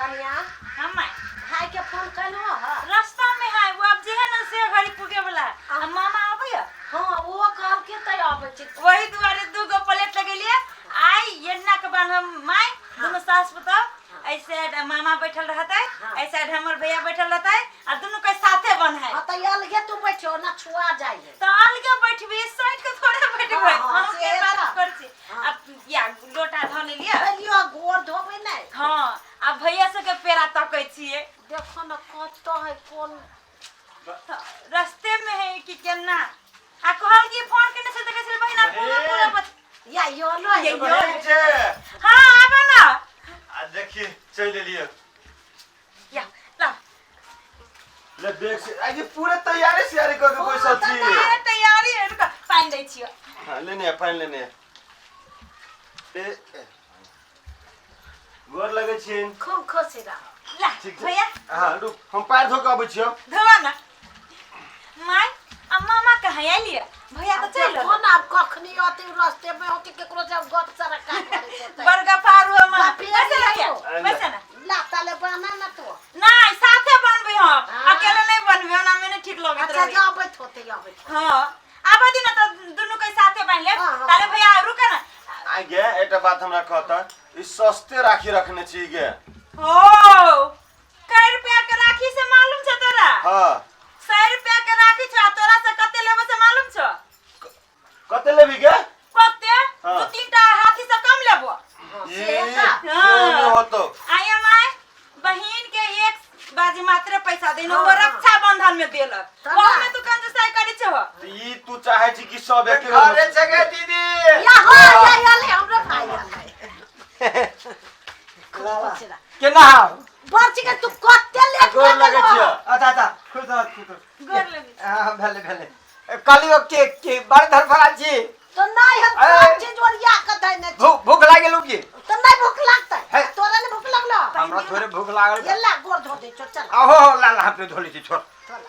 कनिया हम माय भाई के फोन केलहुँ हँ रास्ता में है वो अब जे है ना से घड़ी पुगे वाला आ मामा आबैया हँ ओहो कहलकै तऽ अबै छै वही दुआरे दू गो प्लेट लगेलिए आइ एन्ना के बान्हब माय दुनू सास पुतोह एहि साइड मामा बैठल रहतै एहि साइड हमर भैया बैठल रहतै आ दुनू के साथे बन्है हँ तऽ अलगे तू बैठो ना छुआ जाइ है तऽ अलगे बैठबी साइड के थोड़े बैठबै हाँ, हाँ, हम से के बात तऽ। करै छी हाँ। अब या लोटा धऽ लेलियै लियो गोर धोबै नहि हँ आ भैया सबके पेड़ा तकै छियै देखो ने कतऽ है कोन तऽ रस्ते में है कि केना आ कहल कि फोन केने छल तऽ कहै छल बहिना पूरा पूरा बच या यो लो ये यो। बहिन छै हाँ आबऽ ना आ देखिए चलि एलियै या ला ले बैग से आ ये पूरा तैयारी सियारी कऽ के बैसल छी तैयारी तैयारी है रुक पानि दै छियो हाँ लेने आ पानि लेने आ ए ए। गोर लगै छियनि खूब खुशी रह ला ठीक छै भैया हाँ रुक हम पैर धो के अबै छियौ धोआ ना माय आ मामा कहाँ आइलिए भैया तऽ चलि देखो ना आब कखनी अति रास्ते में होती केकरो से गप सरका करैत होतै बड़का फारू हम बापे बैसे ना भैया रे। बैसे ना ला ताले बना ना तू नहीं साथे बनबै हम हाँ। अकेले नहीं बनबै ओना में नहीं ठीक लगैत अच्छा रहे जा अबैत होते अबैत होते। हाँ आबऽ दी ना तऽ दुनू के साथे बन लेब हाँ, हाँ। ताले भैया रुक ना आ गे एकटा बात हमरा कहता ई सस्ते राखी रखने छी गे ओ कै रुपया के राखी से मालूम छौ तोरा हाँ 100 रुपया के राखी छौ आ तोरा से कते लेबो से मालूम छौ कते लेबी गे कते हाँ। दू तीन टा हाथी से कम लेबो हाँ, ई से तऽ से नहि होतो आया my बहिन के एक बाजी मात्र पैसा देनो हाँ, वो हाँ। रक्षा बंधन में देलक तब ओहो में तू कंजूसाई करै छौ तऽ ई तू चाहे छी कि सब एके घरे छै गे दीदी या हो या या ले हमरो भाई आलै खूब खुशी रह केना हौ बर्ची के तू कते लेट गोर लगै छियौ अच्छा अच्छा खुश रह खुश रह गोर लगे हाँ भेले भेले कहलियो के के बड़ धरफड़ाल छी तो नहीं हम ए। सब चीज ओरिया के धैने छी भूख भूख लागल की तो नहीं भूख लागतै हे। तोरा नहीं भूख लगलो हमरा थोड़े भूख लागल ये ला गोर धो दे चल चल आहो हो ला ला अपने धोली छी छोड़ चल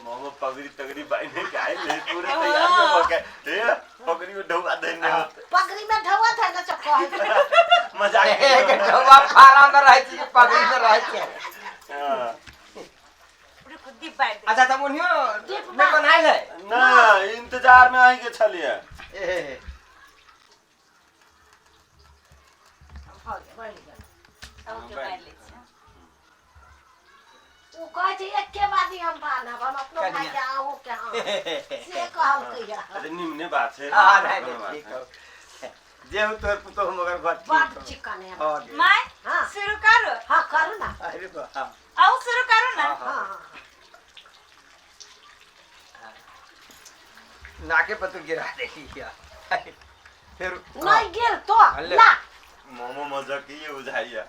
मामा पगड़ी तगड़ी बांधे के आइल है पूरे तैयारी हो के ए पगड़ी में ढौआ देने होते पगड़ी में ढवा था ना चक्को है मजाक एक ढौआ फारा में रहै छी कि पगड़ी में रहै छी हाँ। रुक दीप बार दे अच्छा तब ओनियो दीप नहि बनायल है ना इंतजार में अहीं के छलिए ए भऽ गेल बढ़ गेल अब के बारि लै छियै ओ कहै छै एके बाजी हम बान्हब हम अपनो भाई के अहूँ के हाँ से कहलकै या अरे निमने बात है हाँ नहीं कोनो नहीं बात ठीक है। हो जे हो तोहर पुतोह मगर बड़ ठीक बड हो। चिकन है हाँ गे। My हाँ। शुरू करू हाँ करू ना अरे बा हाँ अहूँ शुरू करू ना हाँ, हाँ हाँ नाके पर तू गिरा देली या फिर नहीं गिर तो ले। ला मोमो मजाक ही बुझाइया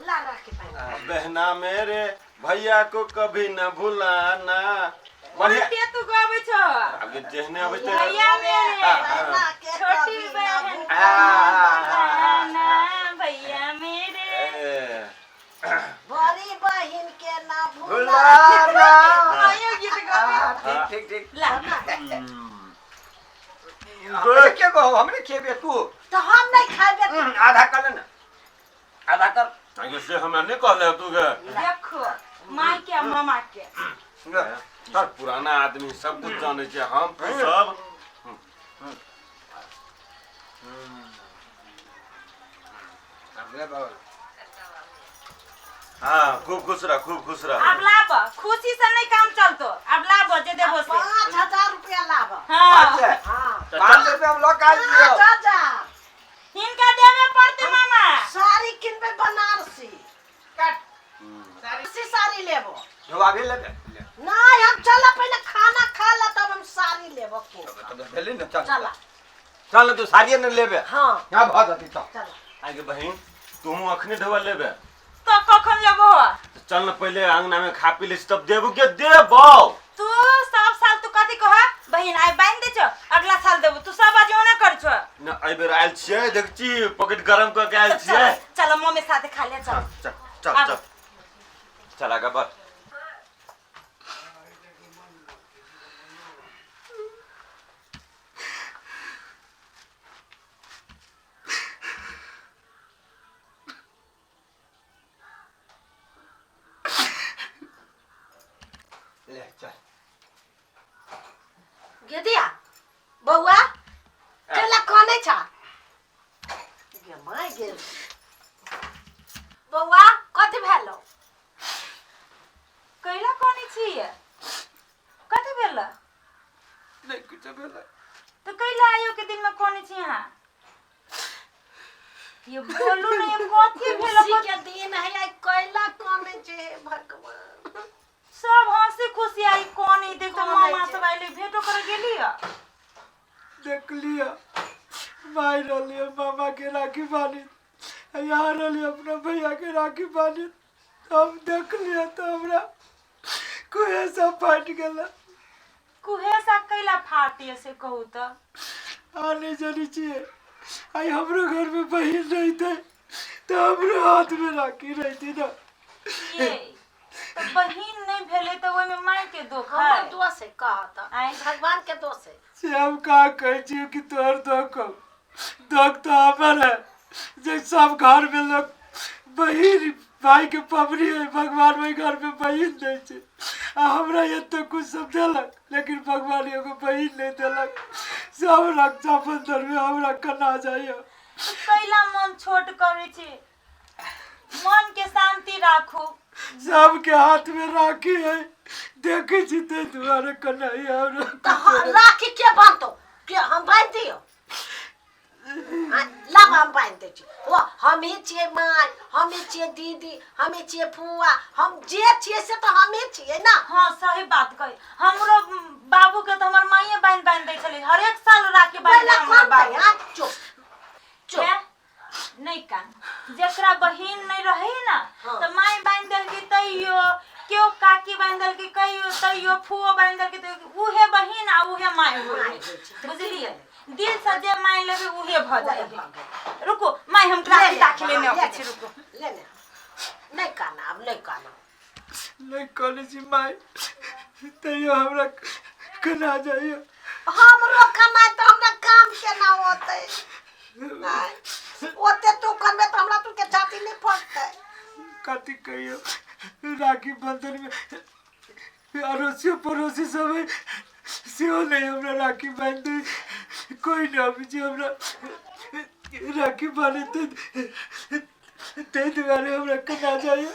ला रख के पहले बहना मेरे भैया को कभी न भुलाना बढ़िया उल्टे तू गाबै छौ आगे जेहने अबै छै भैया मेरे बहना के छोटी कभी ना बहन भुलाना। ना भैया मेरे ए, बड़ी बहिन के ना भुलाना भुलाना आयो गीत गाबै हाँ, ठीक ठीक ठीक ला हमरे के गो हमरे खेबे तू तो हम नहीं खाबे आधा कर ले ना आधा कर आगे से हमरा नहीं कहले तू के देखो माय के आ मामा के सब पुराना आदमी सब कुछ जाने छै हम तू सब हमरे बाबा हाँ खूब खुश रह खूब खुश रह अब लाब खुशी से नहीं काम चलतो अब लाब जे देबो से 5000 रुपया लाभ हाँ पाँच हाँ 500 रुपया हम लऽ के आयल छियौ 5000 हिनका देबे पड़ते मामा साड़ी किनबे बनारसी काट बनारसी साड़ी लेबो धोबा भी लेबे ले। नहीं हम चल पहले खाना खा ला तब हम साड़ी लेबो किन तब भेली ने चल चला चल ने तू साड़िए ने लेबे हाँ हाँ भऽ जेतै चल चल आगे बहिन तू अखने ढोआ लेबे तो कखन लेबो तऽ चल ने पहिले अंगना में खा पी ले छी, तब देबो के देबो तू सब साल तू कथी कह बहिन आइ बांधि दे छौ अगला साल देबो तू सब आज ओना कर छौ न एहि बेर आयल छियै देख छी पॉकेट गरम कऽ के आयल छियै चल मम्मी साथे खा ले चल चल चल चल चल आगा बढ़ भेलै। तऽ कैला आइयो के दिन में कोने छी अहाँ? ये बोलू ने, ये कथी भेल? खुशी के दिन है आइ, कैला कानै छै हे भगवान? सब हंसी खुशी आई कोन ई देख। कोन मामा छै? सब आइले, भेटो करे गेली ह? देखलियै माय रहलियै मामा के राखी बान्हि, यहाँ रहलियै अपना भैया के राखी बान्हि। हम देखलियै तऽ हमरा कुहेसा फाटि गेलै। कुहेसा कैला फाटी से कहू तऽ? आ नहि जनै छियै, आइ हमरो घरमे बहिन रहितै तऽ हमरो हाथमे राखी रहितै ने। ये तऽ बहिन नहि भेलै तऽ ओहिमे माय के दोख हमर है? दोष है कहत? आँय? भगवान के दोष है। से हम का कहै छियै कि तोहर दोख हौ? दोख तऽ हमर है जे सब घरमे लोक बहिन भाई के पबनी है, भगवान ओहि घरमे बहिन दै छै, आ हमरा एते कुछ सब देलक लेकिन भगवान एगो बहिन नहि देलक। सब रक्षाबंधन मे हमरा कना जाइए। तऽ कैला मन छोट करै छी? मन के शांति राखू। सबके हाथ में राखी है, देखै छी, ताहि दुआरे कनाइए हमरा। तऽ राखी के बांधतो? के हम बांधि दियौ? लाब, हम बांधि दै छी। ओ हमही छियै माय, हमही छियै दीदी, हमही छियै फुआ, हम जे छियै से तऽ हमही छियै ने। हाँ, सही बात कही। हमरो बाबू के तऽ हमर माइये बान्हि बान्हि दै छलै हरेक साल राखी बान्हि। पहिले हमर कम बाबू हाँ, चुप चुप। हैं? नहि कान, जकरा बहिन नहि रहे ना तऽ माय बान्हि देलकै तैयो, केओ काकी बान्हि देलकै कहियो तैयो, फुओ बान्हि देलकै तैयो, उहे बहिन आ उहे माय होइ। माय होइ छै। तऽ बुझलियै, दिल से जे मान लेबै उहे भऽ उहे जाइ। भऽ गेल। रुकू माय, हम ले राखी ले, ताखी लेने हाँ, अबै ले छी। ले। रुकू। ले ले, नहि काना, आब नहि काना। नहि कहने छी माय, तैयो हमरा कना जाइए। हमरो कमाइ तऽ हमरा काम केना होतै? नहि, ओते तू करबे तऽ हमरा तू के छाती नहि फटतै। कथी कहियो, राखी बंधन में अड़ोसियो पड़ोसी सब है सेहो नहि हमरा राखी बान्हि दै। कोइ नहि अबै छै हमरा राखी बान्हतै, ताहि दुआरे हमरा कना जाइए।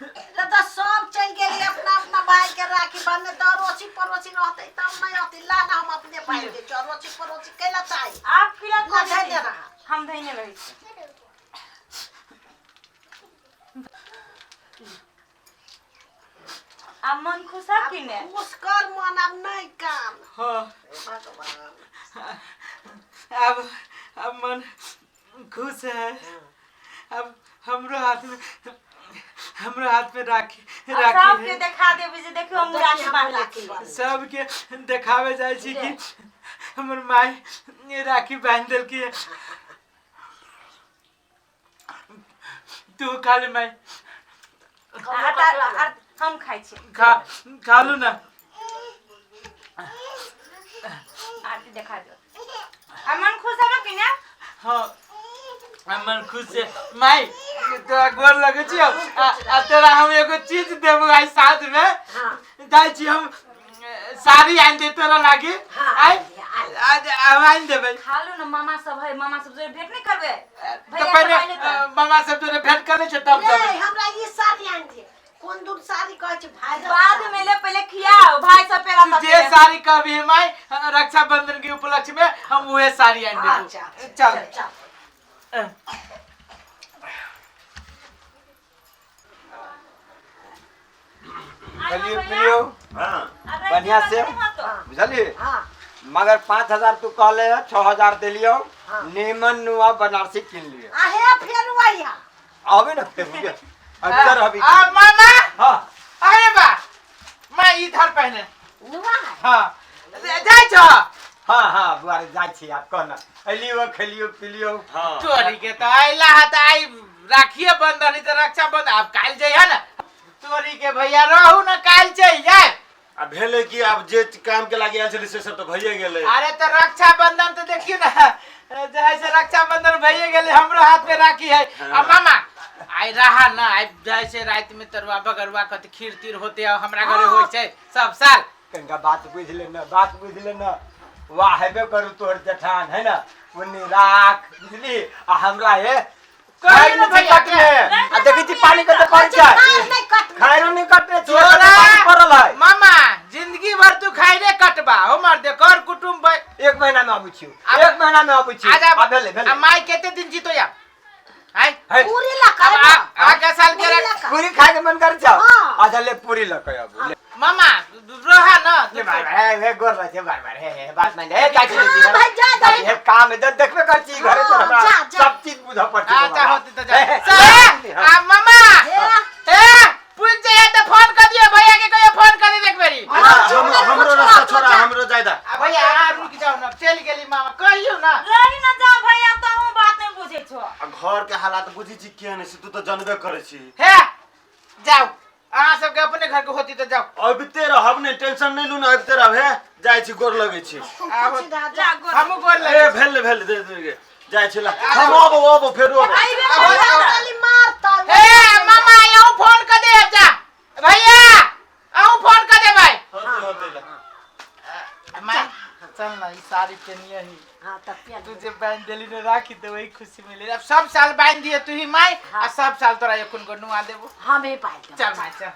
रे तऽ सब चलि गेली अपना अपना भाई के राखी बांधने, तऽ अड़ोसी पड़ोसी रहतै तब नहि रहतै। ला ना, हम अपने बांधि दै छियै। अड़ोसी पड़ोसी कैला चाही? आप किला ला, करै धैने छी? रहा। हम धैने रहै छी। आब मन खुश है कि ने? खुश कर मन, आब नहि कान। हाँ। हे भगवान। अब मन खुश है। अब हमरो हाथ में, हमरो हाथ में राखी आ राखी सबके है। देखा देबै जे देखियौ, हम देखी, राखी हम बान्हले राखी छी। बान्हले। सबके देखावे जाइ छी कि हमर माय राखी बांधि देलकी है। तू खा ले माय। आटा हम खाइ छी। खा, खा लू ना। आरती देखा दो। आ मन खुश हबे कि ने? हाँ, हम मन खुश है। माय, तोरा गोर लगै छियौ। आ तोरा हम एगो चीज देबो आइ साथ में। हाँ। जाइ छी हम, साड़ी आनि दे तोरा लागी। हाँ, आइ आनि दे, आनि दे। आज हम आनि देबै। खा लू ने, मामा सब है, मामा सब जोड़े भेंट नहीं करबै? तऽ भैया सब पहिले आइले तऽ मामा सब जोरे भेंट करै छै तब रे जेबै। हमरा ई साड़ी आनि दे। कोन दूर साड़ी कहै छै भाई? बाद में ले, पहले खियाओ भाई सब पेड़ा तू सब जे साड़ी कहबी माय, रक्षाबंधन के उपलक्ष्य में हम उहे साड़ी आनि देबो। अच्छा अच्छा। चल। चल। खेलियो पिलियो। हाँ। बढ़िया से। बुझलिए? हाँ। मगर 5000 तू कहले है, 6000 देलियो। हाँ। नीमन नुआ बनारसी किन लियो। आहे फेर वही आबे ना फेर बुझे अक्सर अभी। आ मामा। हाँ। अरे बा, मैं इधर पहने नुआ है। हाँ, जाइ छ। हाँ हाँ बुआरे, जाइ छी। आप कहना अलियो, खेलियो पिलियो। हाँ। तोरी के तो आइला है त आई राखिए बंधन त रक्षा बंधन आब काल्हि जइहे ने तोरी के भैया, रहू ने, काल्हि चलि जाय। आ भेलै कि आब जे काम के लागी आयल छलै से सब तऽ भइए गेलै। अरे तऽ रक्षा बंधन तऽ देखियौ ने, जे है से रक्षा बंधन भइए गेलै, हमरो हाथ में राखी है। आ मामा, आइ रहा ना, आइ जाइ छै राति में तरुआ बगरुआ कथी खीर तीर होते आ हमरा घरे होइ छै सब साल। कनिका बात बुझि ले ना, बात बुझि ले ना। वाह, हेबे करू तोहर जेठान है ना, ओन्नी राख बुझली आ हमरा हे कहियो ने भैया कटने आ देखै छी पानी कते पड़ै छै। खाइ नहि कटने। खाइरो नहि कटने छै। तोरा पानी पड़ल है। मामा, जिंदगी भर तू खाइरे कटबा, हमर दे कर कुटुम। महीना में आबै छी, एक महीना में आबै छी। आ जा। आ भेलै भेलै। आ माय कते दिन जीतो या आय? है, पूरी ला अब कर। आगे साल के पूरी ला कर। पूरी खाए के मन कर छौ? हाँ। अच्छा ले, पूरी लऽ के आबू ले। मामा रहा ना। ले बार बार हे हे गोर रह छे, बार बार हे हे बात मान ले हे चाची हाँ, दीदी, भाई, जा, जा। चाची, हे काम इधर देखबे कर छी घरे पर हाँ, हमरा जा, जा। सब चीज बुझऽ पड़ छी। अच्छा होते तो जा। हे, हे, से हाँ। आ मामा। हे। ए पूछ जाए तो फोन कर दियो भैया के, कहियो फोन कर दे एक बेरी। हाँ, चुप कर, हमरो कुछ रास्ता बात छोड़ा। जा। हमरो जायदा। आ भैया अहाँ रुक जाओ ना, चलि गेली मामा, कहियो ना। रही ना जा भैया, तहूँ बात नहीं बुझे छो। आ घर के हालात बुझी छी केहन छै, तू तऽ जानबे करै छी। हे जाओ, अहाँ सबके अपने घर के होती तो जाओ। अबिते रहब ने, टेंशन नहीं लू ना, अबिते रहब। हे जाइ छी, गोर लगै छी। आबो। कुछ रह जा। जा गोर। हमहूँ गोर ए लगे। भेल भेल दे दे, जाइ छी ला, हम अबो अबो फेरो अबो। अइबे आबो, करबै आबो। ना। खाली मारता। हे मामा अहूँ फोन कर दे, जा भैया अहूँ फोन कर दे भाई। होते होते ला। माय चल ना, ई साड़ी पेनिए ही। हाँ तब पिया। तू जे बांध देली ने राखी तो वही खुशी मिले। अब सब साल बांध दिए तू ही माय, आ सब साल तोरा एखन को नुआ देबो। हम ही पाइ देब। चल माय चल।